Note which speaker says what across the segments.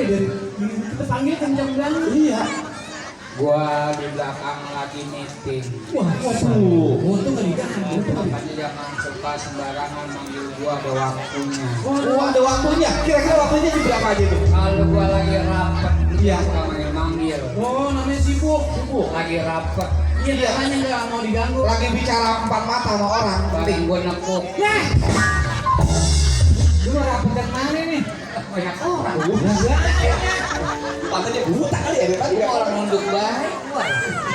Speaker 1: dari kita panggil kencang banget.
Speaker 2: Iya.
Speaker 3: Gua di belakang lagi meeting.
Speaker 1: Wah, waduh. Untung nggak diganggu.
Speaker 3: Makanya jangan suka sembarangan manggil gua ada waktunya.
Speaker 2: Oh, ada waktunya. Kira-kira waktunya di berapa aja tuh?
Speaker 3: Kalau gua lagi rapet,
Speaker 2: Iya.
Speaker 3: suka manggil-manggil.
Speaker 1: Oh, namanya sibuk.
Speaker 3: Lagi rapet,
Speaker 1: Iya, makanya nggak mau diganggu.
Speaker 2: Lagi bicara empat mata sama orang.
Speaker 3: bareng gua nekuk.
Speaker 1: Nah, lu mau rapet dari mana nih?
Speaker 3: Banyak orang.
Speaker 2: Matanya buta kali ya tadi.
Speaker 3: Orang nunduk baik. Wah,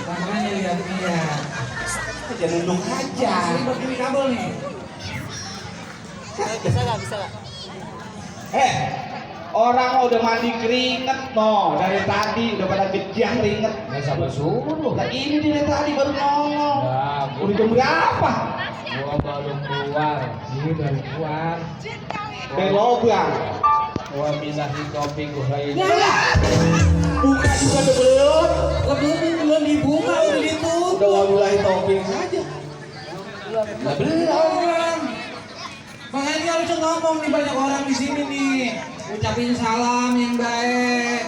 Speaker 1: Makanya lihat dia.
Speaker 2: Jangan nunduk aja.
Speaker 1: Sini begini kabel nih.
Speaker 4: Bisa nggak?
Speaker 2: Orang udah mandi keringet dari tadi udah pada gejah keringet.
Speaker 3: nggak sabar suruh.
Speaker 2: Nah ini dia tadi baru nongol.
Speaker 3: Nah,
Speaker 2: Udah jam berapa?
Speaker 3: gua baru keluar.
Speaker 1: Iya, baru keluar.
Speaker 2: Dari lobang.
Speaker 3: Gua bilahi topik gua lain.
Speaker 2: Buka juga udah belum.
Speaker 1: Belum dibuka, udah ditutup.
Speaker 2: Udah mulai topping aja.
Speaker 1: Belum. Makanya harus ngomong nih, banyak orang di sini nih. Ucapin salam yang baik.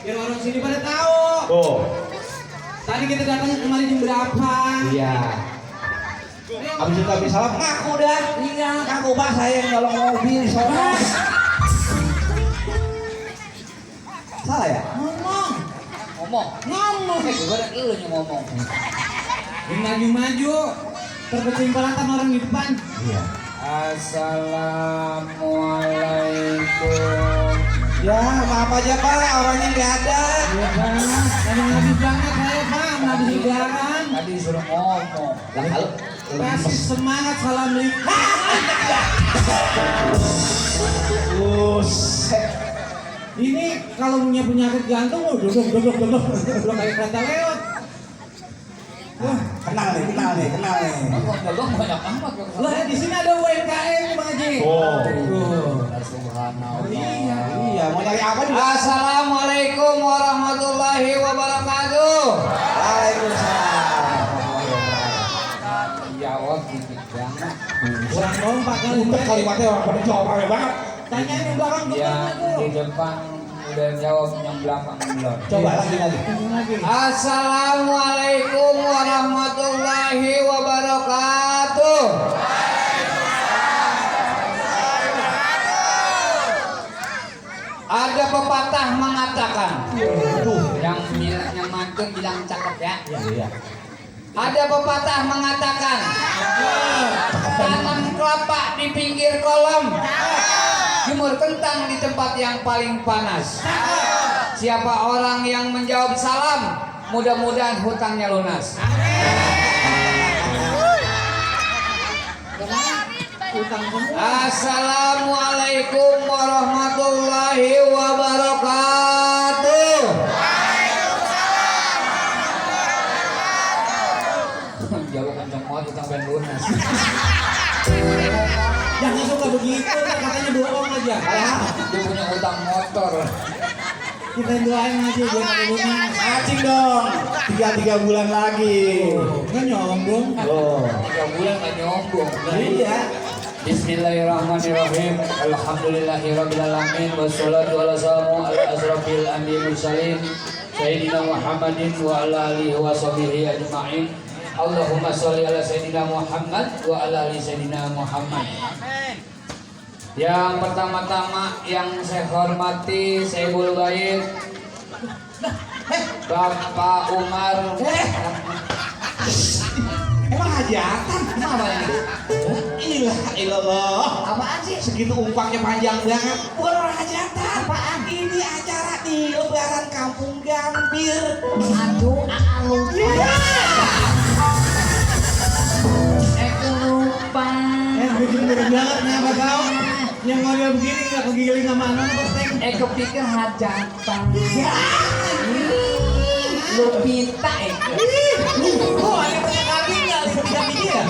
Speaker 1: Biar orang sini pada tahu.
Speaker 2: Oh.
Speaker 1: Tadi kita datang kemarin jam berapa?
Speaker 2: Iya. Abis itu habis salam ngaku dah.
Speaker 1: Iya.
Speaker 2: Ngaku Pak saya yang nolong mobil sono. Salah ya?
Speaker 1: Ngomong.
Speaker 3: Ngomong.
Speaker 1: Ngomong.
Speaker 3: Gua ada lu yang ngomong.
Speaker 1: Maju-maju. Terkecimpalatan orang di depan.
Speaker 2: Iya.
Speaker 3: Assalamualaikum.
Speaker 2: Ya maaf aja Pak orangnya nggak ada.
Speaker 1: Iya banget. Kadang habis banget saya Pak, habis lebaran.
Speaker 3: Tadi suruh ngomong.
Speaker 2: Lah kalau
Speaker 1: Kasih semangat assalamualaikum.
Speaker 2: Buset.
Speaker 1: Ini kalau punya penyakit jantung, duduk, belum kayak kereta lewat. Wah,
Speaker 2: Kenal nih.
Speaker 3: Ngomong banyak amat.
Speaker 1: lah di sini ada UMKM nih Bang Haji.
Speaker 2: Oh.
Speaker 3: Subhanallah.
Speaker 2: Iya mau nyari apa nih?
Speaker 3: Assalamualaikum warahmatullahi wabarakatuh.
Speaker 2: Waalaikumsalam.
Speaker 3: Jawab dikit banget.
Speaker 1: Kurang kompak kali.
Speaker 2: Udah kalimatnya orang pada jawab rame banget.
Speaker 1: Tanyain yang belakang
Speaker 3: Yang di depan udah jawab, yang belakang belum.
Speaker 2: Coba lagi.
Speaker 3: Assalamualaikum warahmatullahi wabarakatuh. Ada pepatah mengatakan, yang bilangnya mantun bilang cakep ya.
Speaker 2: Iya.
Speaker 3: Ada pepatah mengatakan, tanam kelapa di pinggir kolam, jemur kentang di tempat yang paling panas. Siapa orang yang menjawab salam, mudah-mudahan hutangnya lunas. Assalamualaikum warahmatullahi wabarakatuh. Jawab kenceng banget, hutang ben lunas.
Speaker 1: Jangan suka begitu, katanya bohong aja.
Speaker 3: Dia punya hutang motor.
Speaker 1: Kita doain aja biar ada lunas.
Speaker 2: Acing dong. 3 bulan lagi.
Speaker 1: Kan nyombong.
Speaker 2: Oh.
Speaker 3: 3 bulan gak nyombong.
Speaker 2: Iya.
Speaker 3: Bismillahirrahmanirrahim. Alhamdulillahirrabbilalamin. Wassalatu wassalamu ala asrafil anbiya'i mursalin Sayyidina Muhammadin wa ala alihi wa sahbihi ajma'in. Allahumma sholli ala Sayyidina Muhammad wa ala ali Sayyidina Muhammad. Yang pertama-tama yang saya hormati, saya Bait Bapak Umar.
Speaker 2: Emang hajatan?
Speaker 3: Apa ini?
Speaker 2: Ilah.
Speaker 3: Apaan sih?
Speaker 2: Segitu umpaknya panjang banget. Bukan orang hajatan. Apaan? Ini acara di Lebaran Kampung Gambir.
Speaker 3: Aduh, alu. Aku lupa.
Speaker 1: Bikin banget nih apa kau? Yang model begini nggak kegiling sama anak penting.
Speaker 3: Kepikir hajatan. Lupita
Speaker 1: Oh, ada banyak kali nggak lihat dia?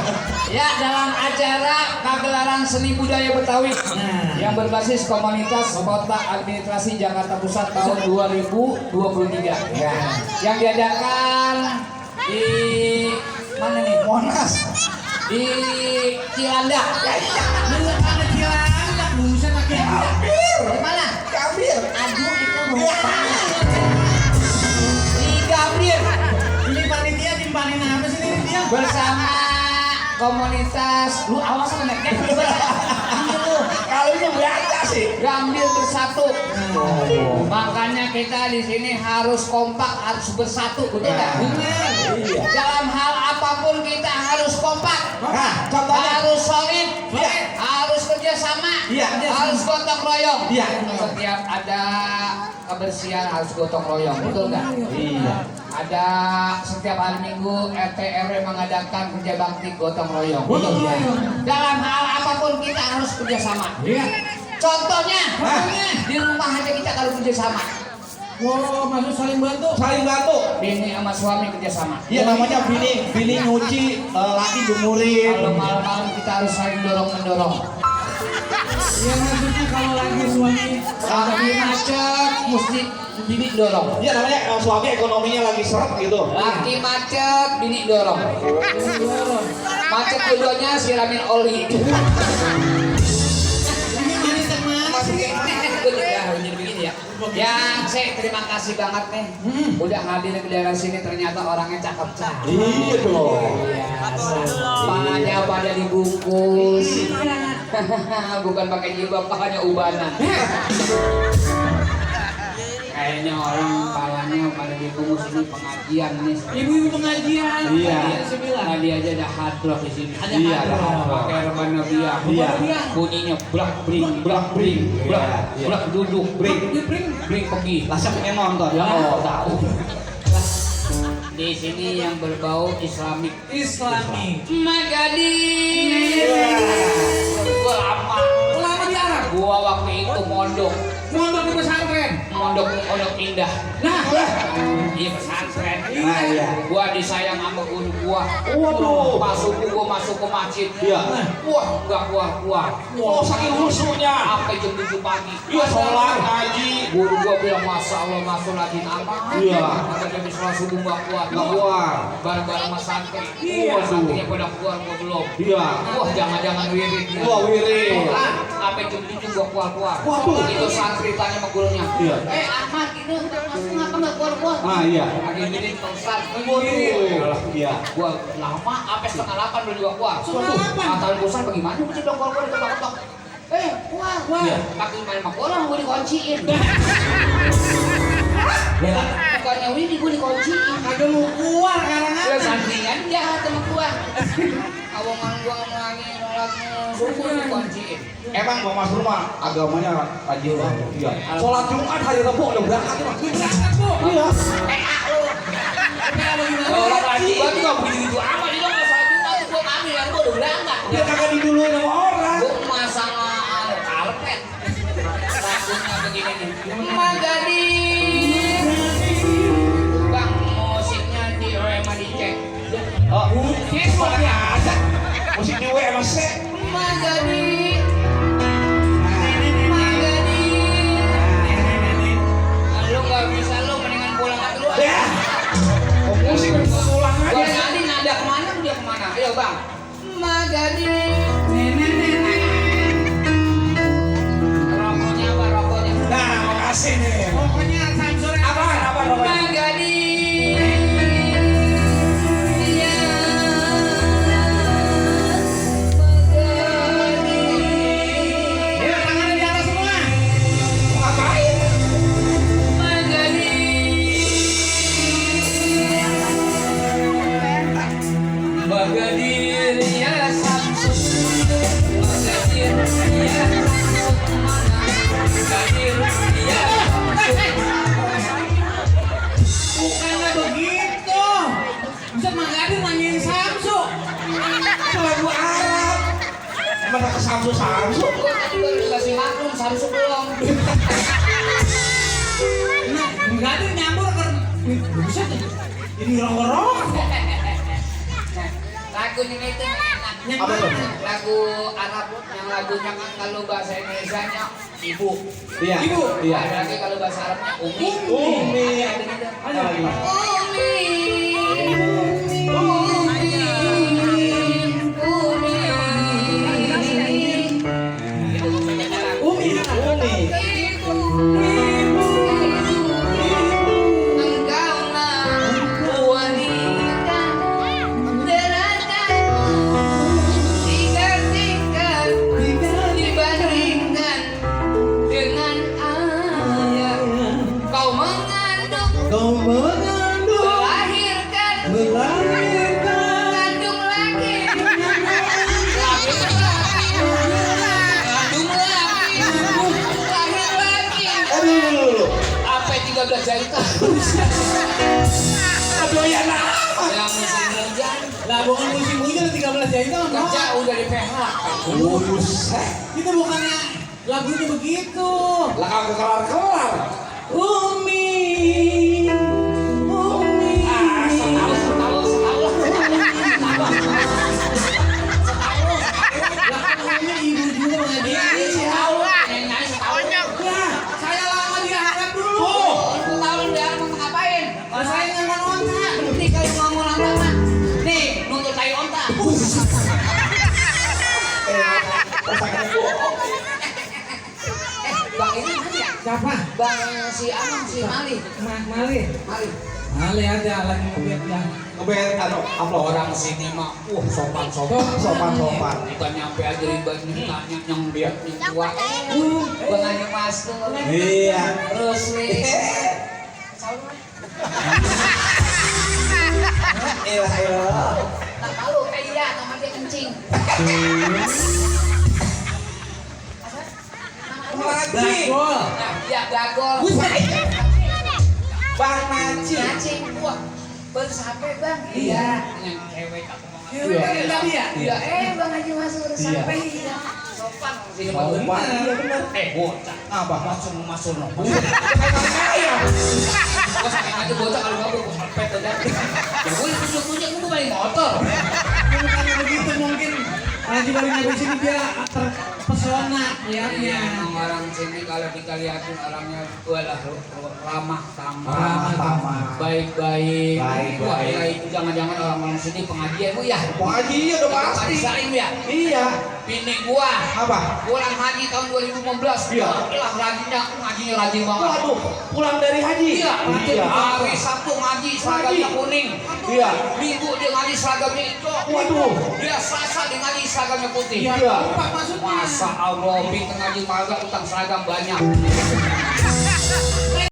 Speaker 3: Ya, dalam acara pagelaran seni budaya Betawi yang berbasis komunitas kota administrasi Jakarta Pusat tahun 2023 ya. Yang diadakan di mana nih?
Speaker 2: Monas.
Speaker 3: Di Cilandak.
Speaker 1: Ada Cilandak, bukan makin.
Speaker 2: Gambir.
Speaker 3: Di mana?
Speaker 2: Gambir.
Speaker 3: Aduh, itu bersama komunitas lu awas kan
Speaker 2: Kalau ini baca sih.
Speaker 3: Gambir Bersatu. Makanya kita di sini harus kompak, harus bersatu, betul nggak?
Speaker 2: Iya.
Speaker 3: Dalam hal apapun kita harus kompak,
Speaker 2: Nah, contohnya.
Speaker 3: harus solid,
Speaker 2: Iya.
Speaker 3: harus kerjasama,
Speaker 2: Iya.
Speaker 3: harus gotong royong.
Speaker 2: Iya.
Speaker 3: Setiap ada kebersihan harus gotong royong, betul nggak?
Speaker 2: Iya.
Speaker 3: Ada setiap hari Minggu RT RW mengadakan kerja bakti gotong royong.
Speaker 1: Gotong
Speaker 3: Betul.
Speaker 1: royong.
Speaker 3: Dalam hal apapun kita harus kerjasama.
Speaker 1: Iya.
Speaker 3: Contohnya,
Speaker 2: Hah?
Speaker 3: di rumah aja kita kalau kerjasama.
Speaker 1: Wow, maksud saling bantu.
Speaker 2: Saling bantu.
Speaker 3: Bini sama suami kerjasama.
Speaker 2: Iya namanya bini nyuci, laki jumurin.
Speaker 3: Kalau malam-malam kita harus saling dorong mendorong.
Speaker 1: Iya, maksudnya kalau lagi suami
Speaker 3: Lagi macet, mesti bini dorong.
Speaker 2: Iya namanya suami ekonominya lagi seret gitu.
Speaker 3: Laki macet, bini dorong. Macet keduanya siramin oli. Ya, saya terima kasih banget nih. Udah hadir ke daerah sini ternyata orangnya cakep-cakep.
Speaker 2: Iya dong.
Speaker 3: Pangannya pada dibungkus. Bukan pakai jilbab, pakai ubanan. Kayaknya orang palanya pada dibungkus ini pengajian nih.
Speaker 1: Ibu-ibu pengajian.
Speaker 2: Iya.
Speaker 3: Tadi aja ada hard rock di sini.
Speaker 1: Ada
Speaker 2: Iya,
Speaker 1: hard
Speaker 2: ada
Speaker 1: rock.
Speaker 2: hard rock.
Speaker 3: Pakai rebana biak.
Speaker 2: Iya.
Speaker 3: Bunyinya blak bring blak bring blak
Speaker 2: Iya.
Speaker 3: blak duduk bring bring pergi.
Speaker 2: Langsung pengen nonton.
Speaker 3: Ya,
Speaker 2: Oh tahu.
Speaker 3: Di sini yang berbau Islamik.
Speaker 1: Islami.
Speaker 3: Magadi. Gua lama.
Speaker 1: Lama di Arab.
Speaker 3: Gua waktu itu mondok
Speaker 1: Mondok di pesantren.
Speaker 3: mondok indah.
Speaker 1: Nah,
Speaker 3: Iya pesantren.
Speaker 2: Nah, iya.
Speaker 3: Gua disayang sama guru gua.
Speaker 2: Waduh.
Speaker 3: Pas subuh gua masuk ke masjid.
Speaker 2: Iya.
Speaker 3: Wah, nggak keluar.
Speaker 2: Oh saking khusyuknya.
Speaker 3: Sampai jam 7 pagi.
Speaker 2: Iya sholat ngaji.
Speaker 3: Guru gua bilang masya Allah masuk lagi aman.
Speaker 2: Iya.
Speaker 3: Kata jam sholat subuh nggak kuat.
Speaker 2: Nggak keluar.
Speaker 3: Bareng-bareng sama santri.
Speaker 1: Iya.
Speaker 3: Santrinya pada keluar gua belum.
Speaker 2: Iya.
Speaker 3: Wah jangan-jangan wirid.
Speaker 2: Wah wirid.
Speaker 3: Sampai jam 7 gua keluar.
Speaker 2: Waduh.
Speaker 3: Itu santri tanya sama gurunya.
Speaker 2: Iya.
Speaker 3: Ahmad itu udah masuk ngapa nggak keluar?
Speaker 2: Ah iya.
Speaker 3: Lagi wirid Pak Ustaz.
Speaker 2: Waduh. Iya.
Speaker 3: Gua lama sampai setengah 8 udah juga keluar.
Speaker 1: Setengah 8?
Speaker 3: Kata Ustaz bagaimana mesti dong keluar ketok. Keluar.
Speaker 1: Iya.
Speaker 3: Pakai main sama orang gua dikunciin.
Speaker 2: Ya.
Speaker 3: Bukannya Widi gua dikunciin.
Speaker 1: kagak mau keluar karena
Speaker 3: Udah santringan jahat sama gua. Awongan gua ngelangin nolaknya subuh dikunciin.
Speaker 2: Emang Bang Mas rumah agamanya rajin banget. Iya. Sholat Jumat hari Rabu udah berangkat ya, Bang.
Speaker 1: berangkat, Bu.
Speaker 2: Iya.
Speaker 3: Orang lagi gua tuh gak begitu amat itu nggak salah juga tuh gua kami ya gua udah berangkat.
Speaker 2: Dia kagak diduluin sama orang.
Speaker 3: Gua masang karpet. Lagunya begini nih. Magadi. Bang musiknya di Rema dicek.
Speaker 2: Oh, musik mana ada? Musik di W emang se.
Speaker 3: Magadi. Lu nggak bisa lu mendingan pulang aja lu.
Speaker 2: Ya. Oh, musik pulang
Speaker 3: Gua
Speaker 2: aja.
Speaker 3: nanti nada kemana dia kemana? Ayo bang. Magadi. Rokoknya apa rokoknya?
Speaker 2: Nah, makasih nih.
Speaker 1: Pokoknya Samsung
Speaker 2: Apa namanya?
Speaker 3: Magadi.
Speaker 1: Ya, tangannya di atas semua.
Speaker 2: Ngapain?
Speaker 3: Magadir ya Samsung, Magadir ya Samsung mana? Magadir ya
Speaker 1: Bukannya begitu. Bisa Magadir nanyain Samsung.
Speaker 2: Itu lagu Arab. Emang ke Samsu.
Speaker 3: Gua tadi baru dikasih maklum Samsung belum.
Speaker 1: Nah, Magadir nyambur ke bisa tuh. Ini rong-rong.
Speaker 3: Lagunya itu enak.
Speaker 2: Apa tuh?
Speaker 3: Lagu Arab yang lagunya kan kalau bahasa Indonesianya ibu.
Speaker 2: Iya.
Speaker 1: Ibu.
Speaker 2: Iya.
Speaker 3: Ada lagi kalau bahasa Arabnya umi.
Speaker 2: Umi.
Speaker 1: Ada lagi. Umi.
Speaker 2: Umi.
Speaker 3: Engkaulah wanita 13 jahitan.
Speaker 2: Doyan lah.
Speaker 3: Yang musim hujan
Speaker 1: Lah bukan musim hujan 13 jahitan.
Speaker 3: kerja udah di PHK.
Speaker 2: Buset.
Speaker 1: Kita bukannya lagunya begitu.
Speaker 2: Lah kagak kelar-kelar.
Speaker 1: Umi.
Speaker 3: Setahu.
Speaker 1: Lah kan Umi ibu juga Bang Haji.
Speaker 3: Nyanyi setahun.
Speaker 1: Lah, saya lama diharap dulu.
Speaker 3: Aku tahu dia mau ngapain.
Speaker 1: Lah saya nggak ngontrak.
Speaker 3: Nih kalau ngomong lama mah. Nih, nuntut tai onta. Bang ini mana ya?
Speaker 1: Siapa?
Speaker 3: Bang si Amang si Mali.
Speaker 1: Mali.
Speaker 3: Mali.
Speaker 1: Mali ada lagi ngebiat ya.
Speaker 2: Ngebet upload
Speaker 3: Orang sini mah, sopan.
Speaker 2: sopan.
Speaker 3: Bukan nyampe aja ribet tanya yang dia nih tua. Bang Haji Mas tuh.
Speaker 2: Iya.
Speaker 3: Terus nih. Salah.
Speaker 2: Elah.
Speaker 3: Tak malu kayak iya, nama dia kencing.
Speaker 2: Lagi.
Speaker 1: Gol.
Speaker 3: Nah, dia gagol.
Speaker 2: Bang Naci.
Speaker 3: Cacing, wah. Baru sampai bang.
Speaker 1: Iya.
Speaker 3: Yang cewek aku mau.
Speaker 1: Cewek kan yang tadi ya?
Speaker 3: Iya, Bang Haji Mas udah
Speaker 2: Iya.
Speaker 3: sampai. Iya. Sopan. Sini
Speaker 2: Sopan.
Speaker 3: Pak.
Speaker 2: Iya bener.
Speaker 3: Bocah.
Speaker 2: Apa?
Speaker 3: Masuk no.
Speaker 2: Kaya.
Speaker 3: Gua sakit aja bocah kalau gak gua serpet aja. Ya gua tunjuk-tunjuk gua balik motor.
Speaker 1: Bukannya begitu mungkin Haji baru nyampe sini dia terpesona lihatnya.
Speaker 3: Emang orang sini kalau dikaliatin orangnya walah ramah
Speaker 1: Ramah,
Speaker 3: tamah,
Speaker 1: tamah.
Speaker 3: baik-baik.
Speaker 2: Baik-baik.
Speaker 3: Wah, ya itu jangan-jangan orang-orang sini pengajian Bu ya.
Speaker 2: Bang Haji iya udah pasti.
Speaker 3: Salim ya.
Speaker 2: Iya.
Speaker 3: Bini gua
Speaker 2: Apa?
Speaker 3: pulang haji tahun 2015.
Speaker 2: Iya.
Speaker 3: Ilah ngajinya rajin banget.
Speaker 2: Waduh, pulang dari haji.
Speaker 3: Iya,
Speaker 2: Iya.
Speaker 3: hari Sabtu ngaji seragamnya kuning.
Speaker 2: Iya.
Speaker 3: Minggu dia ngaji seragamnya hijau.
Speaker 2: Waduh.
Speaker 3: Dia Selasa dia ngaji seragamnya putih.
Speaker 1: Iya,
Speaker 2: Iya.
Speaker 1: lupa maksudnya.
Speaker 3: Masa Allah, bintang ngaji marga utang seragam banyak.